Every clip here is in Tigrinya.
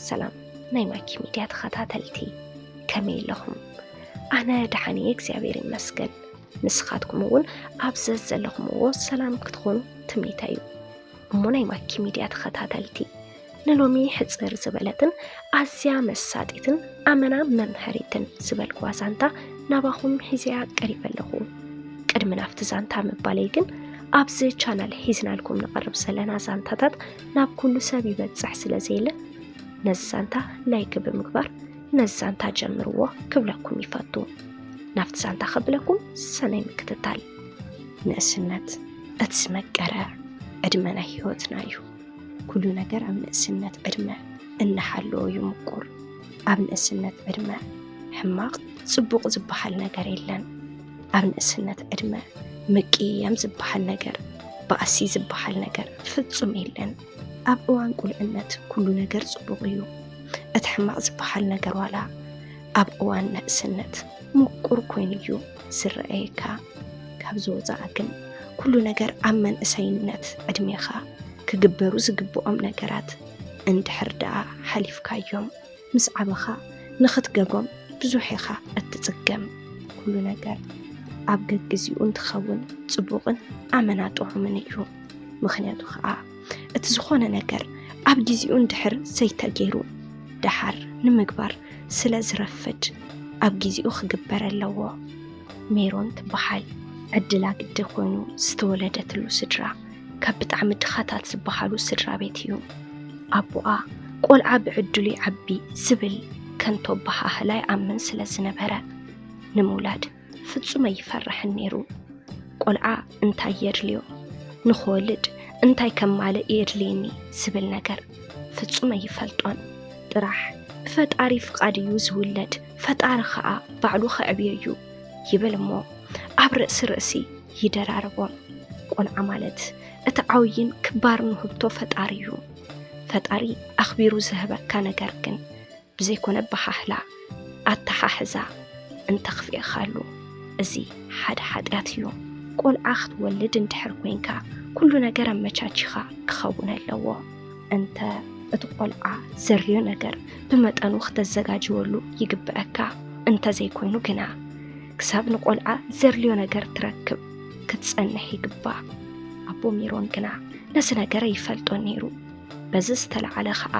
ሰላም ናይ ማኪ ሚድያ ተኸታተልቲ፣ ከመይ ኣለኹም? ኣነ ደሓን እየ፣ እግዚኣብሔር ይመስገን። ንስኻትኩም እውን ኣብ ዘዘለኹምዎ ሰላም ክትኾኑ ትምኒተይ እዩ። እሞ ናይ ማኪ ሚድያ ተኸታተልቲ፣ ንሎሚ ሕጽር ዝበለትን ኣዝያ መሳጢትን ኣመና መምሃሪትን ዝበልኩዋ ዛንታ ናባኹም ሒዘያ ቀሪበ ኣለኹ። ቅድሚ ናብቲ ዛንታ ምባለይ ግን፣ ኣብዚ ቻናል ሒዝናልኩም ንቐርብ ዘለና ዛንታታት ናብ ኩሉ ሰብ ይበጽሕ ስለ ዘየለ፣ ነዚ ዛንታ ላይክ ብምግባር ነዚ ዛንታ ጀምርዎ ክብለኩም ይፈቱ። ናብቲ ዛንታ ከብለኩም ሰናይ ምክትታል። ንእስነት እቲ ዝመቀረ ዕድመ ናይ ህይወትና እዩ። ኩሉ ነገር ኣብ ንእስነት ዕድመ እናሃለወ እዩ ምቁር። ኣብ ንእስነት ዕድመ ሕማቕ፣ ጽቡቕ ዝበሃል ነገር የለን። ኣብ ንእስነት ዕድመ ምቅይያም ዝበሃል ነገር፣ ባእሲ ዝበሃል ነገር ፍጹም የለን። ኣብ እዋን ቁልዕነት ኩሉ ነገር ጽቡቕ እዩ። እቲ ሕማቕ ዝበሃል ነገር ዋላ ኣብ እዋን ንእስነት ምቁር ኮይኑ እዩ ዝረኣየካ። ካብዚ ወጻኢ ግን ኩሉ ነገር ኣብ መንእሰይነት ዕድሜኻ ክግበሩ ዝግብኦም ነገራት እንድሕር ደኣ ሓሊፍካዮም፣ ምስ ዓበኻ ንኽትገብሮም ብዙሕ ኢኻ እትጽገም። ኩሉ ነገር ኣብ ገግዚኡ እንትኸውን ጽቡቕን ኣመና ጥዑምን እዩ። ምኽንያቱ ኸኣ እቲ ዝኾነ ነገር ኣብ ጊዜኡ እንድሕር ዘይተገይሩ፣ ደሓር ንምግባር ስለ ዝረፍድ ኣብ ጊዜኡ ክግበር ኣለዎ። ሜሮን ትበሃል። ዕድላ ግዲ ኮይኑ ዝተወለደትሉ ስድራ ካብ ብጣዕሚ ድኻታት ዝበሃሉ ስድራ ቤት እዩ። ኣቦኣ ቆልዓ ብዕድሉ ይዓቢ ዝብል ከንቶ ኣበሃህላ ይኣምን ስለ ዝነበረ፣ ንምውላድ ፍጹም ኣይፈርሕን ነይሩ። ቆልዓ እንታይ የድልዮ፣ ንኽወልድ እንታይ ከማልእ የድልየኒ ዝብል ነገር ፍጹም ኣይፈልጦን። ጥራሕ ብፈጣሪ ፍቓድ እዩ ዝውለድ፣ ፈጣሪ ኸኣ ባዕሉ ከዕብዮ እዩ ይብል እሞ ኣብ ርእሲ ርእሲ ይደራርቦም። ቆልዓ ማለት እቲ ዓብይን ክባርን ውህብቶ ፈጣሪ እዩ። ፈጣሪ ኣኽቢሩ ዝህበካ ነገር ግን ብዘይኮነ ኣበሃህላ፣ ኣተሓሕዛ እንተኽፊእኻሉ፣ እዚ ሓደ ሓጢኣት እዩ። ቆልዓ ክትወልድ እንድሕር ኮይንካ፣ ኩሉ ነገር ኣመቻቺኻ ክኸውን ኣለዎ። እንተ እቲ ቆልዓ ዘድልዮ ነገር ብመጠኑ ክተዘጋጅወሉ ይግብአካ። እንተዘይኮይኑ ግና፣ ክሳብ ንቆልዓ ዘድልዮ ነገር ትረክብ ክትጸንሕ ይግባእ። ኣቦ ሜሮን ግና ነዚ ነገር ኣይፈልጦን ነይሩ። በዚ ዝተለዓለ ኸኣ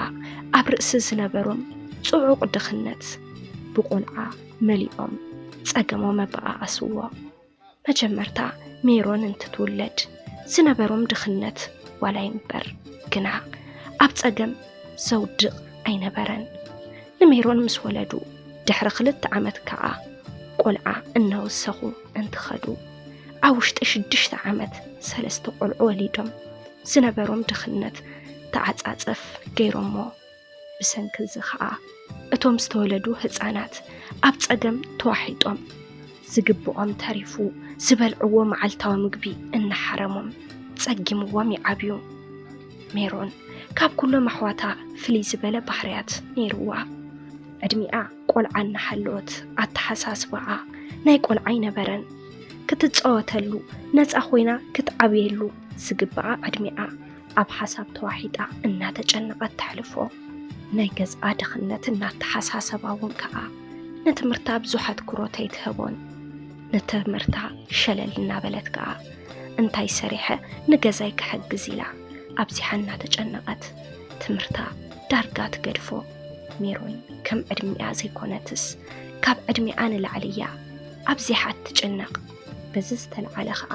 ኣብ ርእሲ ዝነበሮም ጽዑቕ ድኽነት ብቆልዓ መሊኦም ጸገሞም ኣበኣኣስዎ። መጀመርታ ሜሮን እንትትውለድ ዝነበሮም ድኽነት ዋላ ይንበር ግና ኣብ ጸገም ዘውድቕ ኣይነበረን። ንሜሮን ምስ ወለዱ ድሕሪ ክልተ ዓመት ከኣ ቆልዓ እናወሰኹ እንትኸዱ ኣብ ውሽጢ ሽዱሽተ ዓመት ሰለስተ ቆልዑ ወሊዶም ዝነበሮም ድኽነት ተዓጻጸፍ ገይሮሞ። ብሰንኪ እዚ ኸኣ እቶም ዝተወለዱ ህጻናት ኣብ ጸገም ተዋሒጦም ዝግብኦም ተሪፉ ዝበልዕዎ መዓልታዊ ምግቢ እናሓረሞም ጸጊምዎም ይዓብዩ። ሜሮን ካብ ኩሎም ኣሕዋታ ፍልይ ዝበለ ባህርያት ነይርዋ። ዕድሚኣ ቆልዓ እናሃለወት ኣተሓሳስባኣ ናይ ቆልዓ ኣይነበረን። ክትጻወተሉ ነጻ ኮይና ክትዓብየሉ ዝግብኣ ዕድሚኣ ኣብ ሓሳብ ተዋሒጣ እናተጨነቐት ተሕልፎ። ናይ ገዝኣ ድኽነት እናተሓሳሰባ እውን ከኣ ንትምህርታ ብዙሕ ኣትኩሮት ኣይትህቦን። ንትምህርታ ሸለል እናበለት ከኣ እንታይ ሰሪሐ ንገዛይ ክሕግዝ ኢላ ኣብዚሓ እናተጨነቐት ትምህርታ ዳርጋ ትገድፎ። ሜሮን ከም ዕድሚኣ ዘይኮነትስ ካብ ዕድሚኣ ንላዕሊ እያ ኣብዚሓ እትጭነቕ። በዚ ዝተለዓለ ከኣ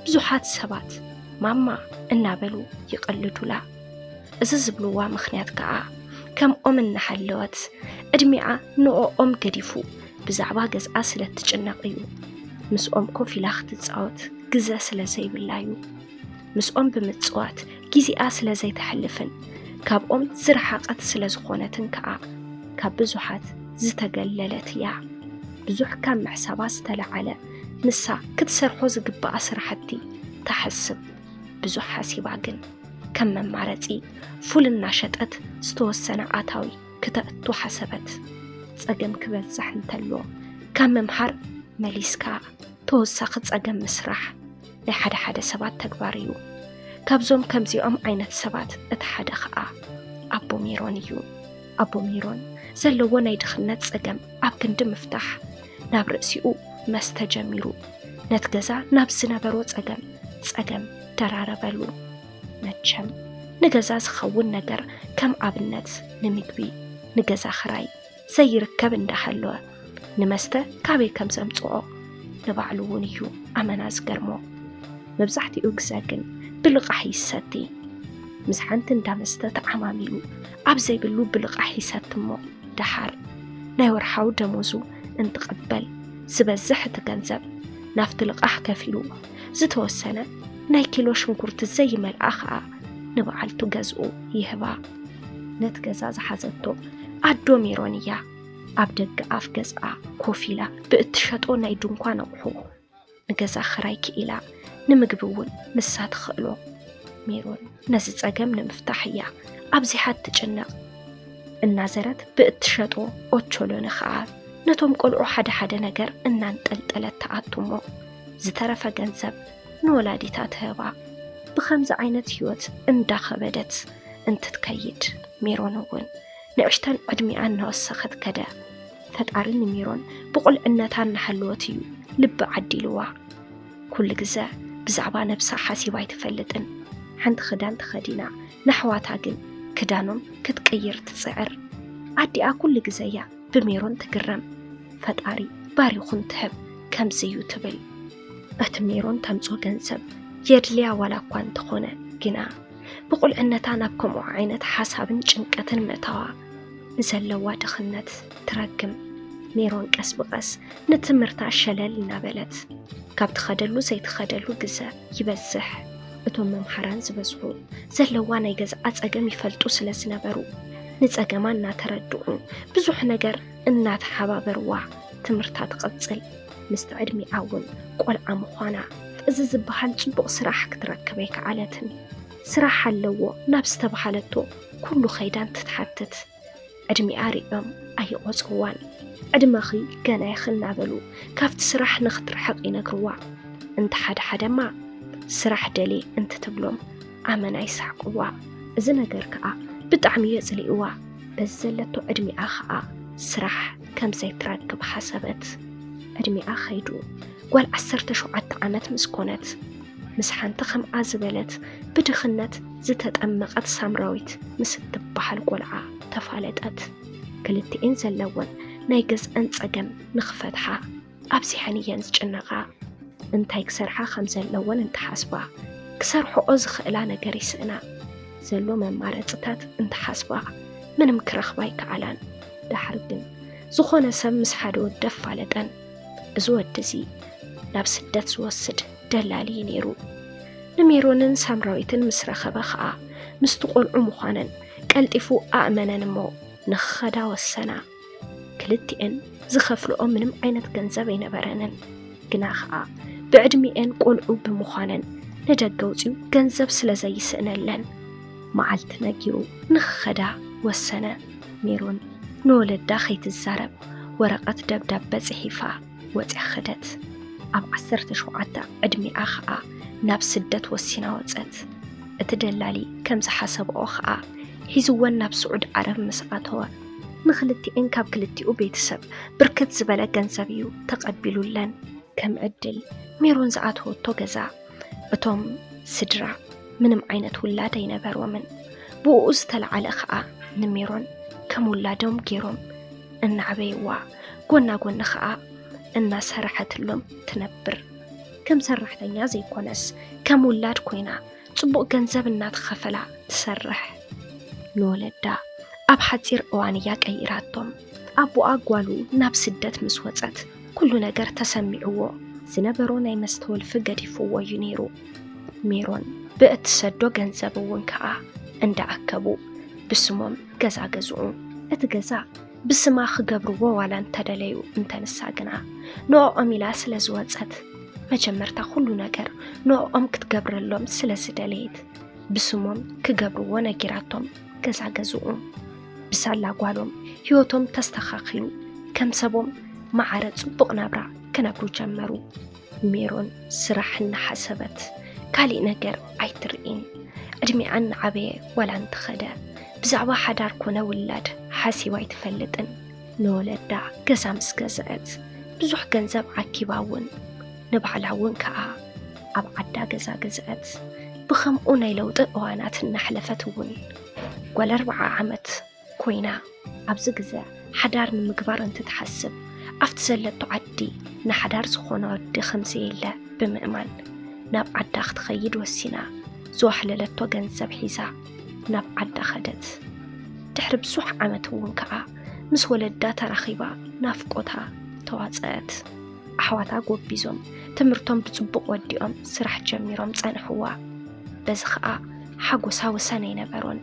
ብዙሓት ሰባት ማማ እናበሉ ይቐልዱላ። እዚ ዝብልዋ ምኽንያት ከኣ ከምኦም እናሃለወት ዕድሚኣ ንኦኦም ገዲፉ ብዛዕባ ገዝኣ ስለ እትጭነቕ እዩ። ምስኦም ኮፍ ኢላ ክትጻወት ግዘ ስለ ዘይብላ እዩ። ምስኦም ብምጽዋት ግዜኣ ስለ ዘይተሕልፍን ካብኦም ዝረሓቐት ስለ ዝኾነትን ከኣ ካብ ብዙሓት ዝተገለለት እያ። ብዙሕ ካብ ምሕሳባ ዝተለዓለ ንሳ ክትሰርሖ ዝግብኣ ስራሕቲ ትሓስብ። ብዙሕ ሓሲባ ግን ከም መማረጺ ፉል እናሸጠት ዝተወሰነ ኣታዊ ክተእቱ ሓሰበት። ጸገም ክበዝሕ እንተሎ ካብ ምምሃር መሊስካ ተወሳኺ ጸገም ምስራሕ ናይ ሓደ ሓደ ሰባት ተግባር እዩ። ካብዞም ከምዚኦም ዓይነት ሰባት እቲ ሓደ ኸኣ ኣቦ ሜሮን እዩ። ኣቦ ሜሮን ዘለዎ ናይ ድኽነት ጸገም ኣብ ክንዲ ምፍታሕ ናብ ርእሲኡ መስተ ጀሚሩ። ነቲ ገዛ ናብ ዝነበሮ ጸገም ጸገም ደራረበሉ። መቸም ንገዛ ዝኸውን ነገር ከም ኣብነት ንምግቢ፣ ንገዛ ክራይ ዘይርከብ እንዳሃለወ ንመስተ ካበይ ከም ዘምጽኦ ንባዕሉ እውን እዩ ኣመና ዝገርሞ። መብዛሕትኡ ግዘ ግን ብልቓሕ ይሰቲ። ምስ ሓንቲ እንዳ መስተ ተዓማሚሉ ኣብ ዘይብሉ ብልቓሕ ይሰቲ እሞ ደሓር ናይ ወርሓዊ ደሞዙ እንትቕበል ዝበዝሕ እቲ ገንዘብ ናብቲ ልቓሕ ከፊሉ ዝተወሰነ ናይ ኪሎ ሽንኩርቲ ዘይመልኣ ኸኣ ንበዓልቱ ገዝኡ ይህባ። ነቲ ገዛ ዝሓዘቶ ኣዶ ሜሮን እያ። ኣብ ደገ ኣፍ ገዝኣ ኮፍ ኢላ ብእትሸጦ ናይ ድንኳን ኣቑሑ ንገዛ ኽራይ ክኢላ ንምግቢ እውን ንሳ ትኽእሎ። ሜሮን ነዚ ጸገም ንምፍታሕ እያ ኣብዚሓ እትጭነቕ። እናዘረት ብእትሸጦ ኦቾሎኒ ኸኣ ነቶም ቆልዑ ሓደ ሓደ ነገር እናንጠልጠለት ትኣቱ እሞ ዝተረፈ ገንዘብ ንወላዲታ ትህባ። ብኸምዚ ዓይነት ህይወት እንዳኸበደት እንትትከይድ ሜሮን እውን ንእሽተን ዕድሚኣ እናወሰኸት ከደ። ፈጣሪ ንሜሮን ብቑልዕነታ እናሃለወት እዩ ልቢ ዓዲልዋ። ኩሉ ግዘ ብዛዕባ ነብሳ ሓሲባ ኣይትፈልጥን። ሓንቲ ክዳን ተኸዲና ንኣሕዋታ ግን ክዳኖም ክትቅይር ትጽዕር። ኣዲኣ ኩሉ ግዘ እያ ብሜሮን ትግረም። ፈጣሪ ባሪኹ እንትህብ ከምዚ እዩ ትብል። እቲ ሜሮን ተምጾ ገንዘብ የድልያ ዋላ እኳ እንተኾነ ግና ብቑልዕነታ ናብ ከምኡ ዓይነት ሓሳብን ጭንቀትን ምእታዋ ንዘለዋ ድኽነት ትረግም። ሜሮን ቀስ ብቐስ ንትምህርታ ሸለል እናበለት ካብ ትኸደሉ ዘይትኸደሉ ግዘ ይበዝሕ። እቶም መምሃራን ዝበዝሑ ዘለዋ ናይ ገዝኣ ጸገም ይፈልጡ ስለ ዝነበሩ ንጸገማ እናተረድኡ ብዙሕ ነገር እናተሓባበርዋ ትምህርታ ትቐጽል። ምስቲ ዕድሚኣ እውን ቆልዓ ምዃና እዚ ዝበሃል ጽቡቕ ስራሕ ክትረክብ ኣይከኣለትን። ስራሕ ኣለዎ ናብ ዝተባሃለቶ ኩሉ ከይዳ እንትትሓትት ዕድሚኣ ሪኦም ኣይቖጽርዋን። ዕድመኺ ገና ኢኺ እናበሉ ካብቲ ስራሕ ንኽትርሕቕ ይነግርዋ። እንተ ሓደ ሓደማ ስራሕ ደልየ እንትትብሎም ኣመና ይስሕቅዋ። እዚ ነገር ከኣ ብጣዕሚ የጽሊእዋ። በዚ ዘለቶ ዕድሚኣ ከኣ ስራሕ ከም ዘይትረክብ ሓሰበት። ዕድሚኣ ከይዱ ጓል ዓሰርተ ሸውዓተ ዓመት ምስ ኮነት ምስ ሓንቲ ከምኣ ዝበለት ብድኽነት ዝተጠመቐት ሳምራዊት ምስ እትበሃል ቆልዓ ተፋለጠት። ክልቲኤን ዘለወን ናይ ገዝኣን ጸገም ንኽፈትሓ ኣብዚሐን እየን ዝጭነቓ። እንታይ ክሰርሓ ከም ዘለወን እንትሓስባ ክሰርሕኦ ዝኽእላ ነገር ይስእና። ዘሎ መማረፅታት እንትሓስባ ምንም ክረኽባ ኣይከኣላን። ደሓር ግን ዝኾነ ሰብ ምስ ሓደ ወዲ ኣፋለጠን። እዚ ወዲ እዚ ናብ ስደት ዝወስድ ደላሊ እዩ ነይሩ። ንሜሮንን ሳምራዊትን ምስ ረኸበ ኸኣ ምስቲ ቆልዑ ምዃነን ቀልጢፉ ኣእመነን እሞ ንኽኸዳ ወሰና። ክልቲኤን ዝኸፍልኦ ምንም ዓይነት ገንዘብ ኣይነበረንን። ግና ኸኣ ብዕድሚኤን ቆልዑ ብምዃነን ንደገ ኣውጺኡ ገንዘብ ስለ ዘይስእነለን መዓልቲ ነጊሩ ንኽኸዳ ወሰነ። ሜሮን ንወለዳ ከይትዛረብ ወረቐት ደብዳበ ጽሒፋ ወጽያ ኸደት። ኣብ ዓሰርተ ሸውዓተ ዕድሚኣ ኸኣ ናብ ስደት ወሲና ወጸት። እቲ ደላሊ ከም ዝሓሰብኦ ኸኣ ሒዝወን ናብ ስዑድ ዓረብ ምስ ኣተወ ንኽልቲኤን ካብ ክልቲኡ ቤተሰብ ብርክት ዝበለ ገንዘብ እዩ ተቐቢሉለን። ከም ዕድል ሜሮን ዝኣተወቶ ገዛ እቶም ስድራ ምንም ዓይነት ውላድ ኣይነበሮምን። ብኡ ዝተለዓለ ኸኣ ንሜሮን ከም ውላዶም ገይሮም እናዕበይዋ፣ ጎና ጎኒ ኸኣ እናሰራሐትሎም ትነብር። ከም ሰራሕተኛ ዘይኮነስ ከም ውላድ ኮይና ጽቡቕ ገንዘብ እናተኸፈላ ትሰርሕ። ንወለዳ ኣብ ሓጺር እዋን እያ ቀይራቶም። ኣቦኣ ጓሉ ናብ ስደት ምስ ወጸት ኩሉ ነገር ተሰሚዕዎ። ዝነበሮ ናይ መስተ ወልፊ ገዲፍዎ እዩ ነይሩ። ሜሮን ብእትሰዶ ገንዘብ እውን ከኣ እንዳኣከቡ ብስሞም ገዛ ገዝኡ። እቲ ገዛ ብስማ ክገብርዎ ዋላ እንተደለዩ እንተንሳ ግና ንዕኦም ኢላ ስለ ዝወጸት መጀመርታ ኩሉ ነገር ንዕኦም ክትገብረሎም ስለ ዝደለየት ብስሞም ክገብርዎ ነጊራቶም ገዛ ገዝኡ። ብሳላ ጓሎም ህይወቶም ተስተኻኺሉ ከም ሰቦም ማዕረ ጽቡቕ ናብራ ክነብሩ ጀመሩ። ሜሮን ስራሕ እናሓሰበት ካሊእ ነገር ኣይትርእይን። ዕድሚኣ እናዓበየ ዋላ እንተኸደ ብዛዕባ ሓዳር ኮነ ውላድ ሓሲባ ኣይትፈልጥን። ንወለዳ ገዛ ምስ ገዝአት፣ ብዙሕ ገንዘብ ዓኪባ እውን፣ ንባዕላ እውን ከኣ ኣብ ዓዳ ገዛ ገዝአት። ብኸምኡ ናይ ለውጢ እዋናት እናሕለፈት እውን፣ ጓል ኣርብዓ ዓመት ኮይና፣ ኣብዚ ግዘ ሓዳር ንምግባር እንትትሓስብ፣ ኣብቲ ዘለቶ ዓዲ ንሓዳር ዝኾና ወዲ ከምዘየለ ብምእማን፣ ናብ ዓዳ ክትኸይድ ወሲና፣ ዝዋሕለለቶ ገንዘብ ሒዛ ናብ ዓዳ ኸደት። ድሕሪ ብዙሕ ዓመት እውን ከኣ ምስ ወለዳ ተራኺባ ናፍቆታ ተዋጸአት። ኣሕዋታ ጎቢዞም ትምህርቶም ብጽቡቕ ወዲኦም ስራሕ ጀሚሮም ጸንሕዋ። በዚ ኸኣ ሓጎሳ ወሰን ኣይነበሮን።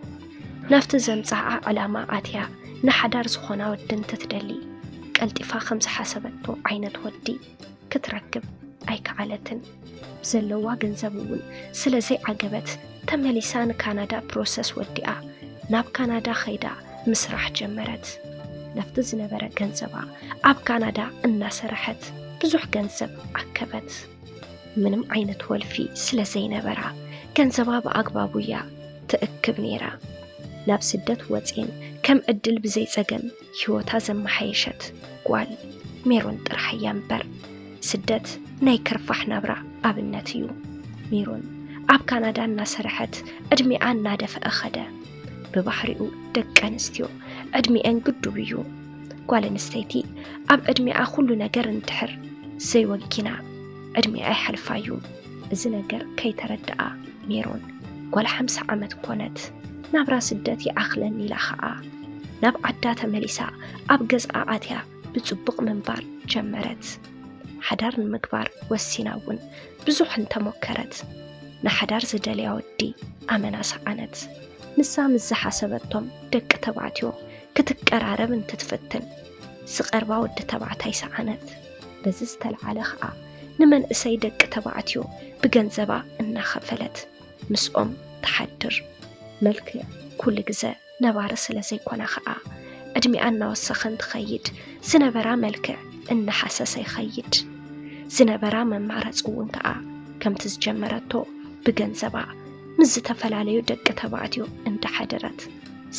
ናብቲ ዘምጽኣ ዕላማ ኣትያ ንሓዳር ዝኾና ወዲ እንትትደሊ፣ ቀልጢፋ ከም ዝሓሰበቶ ዓይነት ወዲ ክትረክብ ኣይከኣለትን። ብዘለዋ ገንዘብ እውን ስለ ዘይዓገበት፣ ተመሊሳ ንካናዳ ፕሮሰስ ወዲኣ ናብ ካናዳ ኸይዳ ምስራሕ ጀመረት። ናብቲ ዝነበረ ገንዘባ ኣብ ካናዳ እናሰረሐት ብዙሕ ገንዘብ ኣከበት። ምንም ዓይነት ወልፊ ስለ ዘይነበራ፣ ገንዘባ ብኣግባቡ እያ ትእክብ ነይራ። ናብ ስደት ወጺኤን ከም ዕድል ብዘይጸገም ህይወታ ዘመሓየሸት ጓል ሜሮን ጥራሕ እያ እምበር፣ ስደት ናይ ከርፋሕ ናብራ ኣብነት እዩ። ሜሮን ኣብ ካናዳ እናሰርሐት ዕድሜኣ እናደፍአ ኸደ። ብባህሪኡ ደቂ ኣንስትዮ ዕድሜአን ግዱብ እዩ። ጓል ኣንስተይቲ ኣብ ዕድሜኣ ኩሉ ነገር እንድሕር ዘይወጊና፣ ዕድሜኣ ይሓልፋ እዩ። እዚ ነገር ከይተረድኣ ሜሮን ጓል ሓምሳ ዓመት ኮነት። ናብራ ስደት ይኣኽለኒ ኢላ ኸኣ ናብ ዓዳ ተመሊሳ ኣብ ገዝኣ ኣትያ ብጽቡቕ ምንባር ጀመረት። ሓዳር ንምግባር ወሲና እውን ብዙሕ እንተሞከረት፣ ንሓዳር ዝደልያ ወዲ ኣመና ሰኣነት። ንሳ ምስ ዝሓሰበቶም ደቂ ተባዕትዮ ክትቀራረብ እንትትፍትን፣ ዝቐርባ ወዲ ተባዕታይ ሰኣነት። በዚ ዝተለዓለ ኸኣ ንመንእሰይ ደቂ ተባዕትዮ ብገንዘባ እናኸፈለት ምስኦም ትሓድር። መልክዕ ኩሉ ግዘ ነባሪ ስለ ዘይኮነ ኸኣ፣ ዕድሚኣ እናወሰኸ እንትኸይድ፣ ዝነበራ መልክዕ እናሓሰሰ ይኸይድ። ዝነበራ መማረፂ እውን ከኣ ከምቲ ዝጀመረቶ ብገንዘባ ምስ ዝተፈላለዩ ደቂ ተባዕትዮ እንዳሓደረት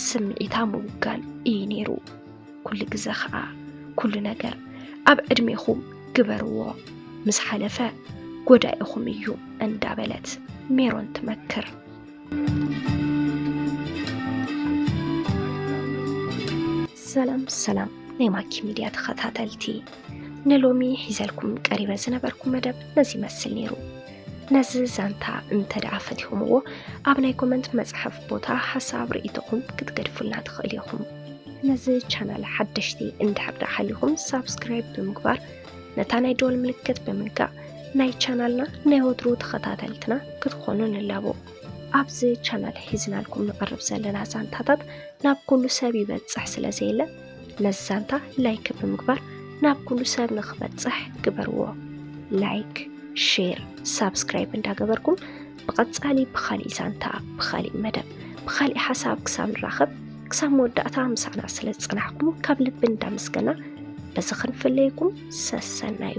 ስምዒታ ምውጋን እዩ ነይሩ። ኩሉ ግዘ ኸኣ ኩሉ ነገር ኣብ ዕድሜኹም ግበርዎ፣ ምስ ሓለፈ ጎዳኢኹም እዩ እንዳበለት ሜሮን ትመክር። ሰላም ሰላም ናይ ማኪ ሚድያ ተኸታተልቲ፣ ንሎሚ ሒዘልኩም ቀሪበ ዝነበርኩ መደብ ነዚ ይመስል ነይሩ። ነዚ ዛንታ እንተ ደኣ ፈቲኹምዎ፣ ኣብ ናይ ኮመንት መጽሓፍ ቦታ ሓሳብ ርእይቶኹም ክትገድፉልና ትኽእሉ ኢኹም። ነዚ ቻናል ሓደሽቲ እንድሕር ደኣ ሓሊኹም ሳብስክራይብ ብምግባር ነታ ናይ ደወል ምልክት ብምንካእ ናይ ቻናልና ናይ ወትሩ ተኸታተልትና ክትኾኑ ንላቦ። ኣብዚ ቻናል ሒዝናልኩም ንቐርብ ዘለና ዛንታታት ናብ ኩሉ ሰብ ይበጽሕ ስለ ዘየለ፣ ነዚ ዛንታ ላይክ ብምግባር ናብ ኩሉ ሰብ ንኽበጽሕ ግበርዎ። ላይክ፣ ሼር፣ ሳብስክራይብ እንዳገበርኩም ብቐጻሊ ብኻሊእ ዛንታ፣ ብኻሊእ መደብ፣ ብኻሊእ ሓሳብ ክሳብ ንራኸብ፣ ክሳብ መወዳእታ ምሳና ስለ ዝጸናሕኩም ካብ ልቢ እንዳመስገና በዚ ክንፍለየኩም ሰሰናዩ።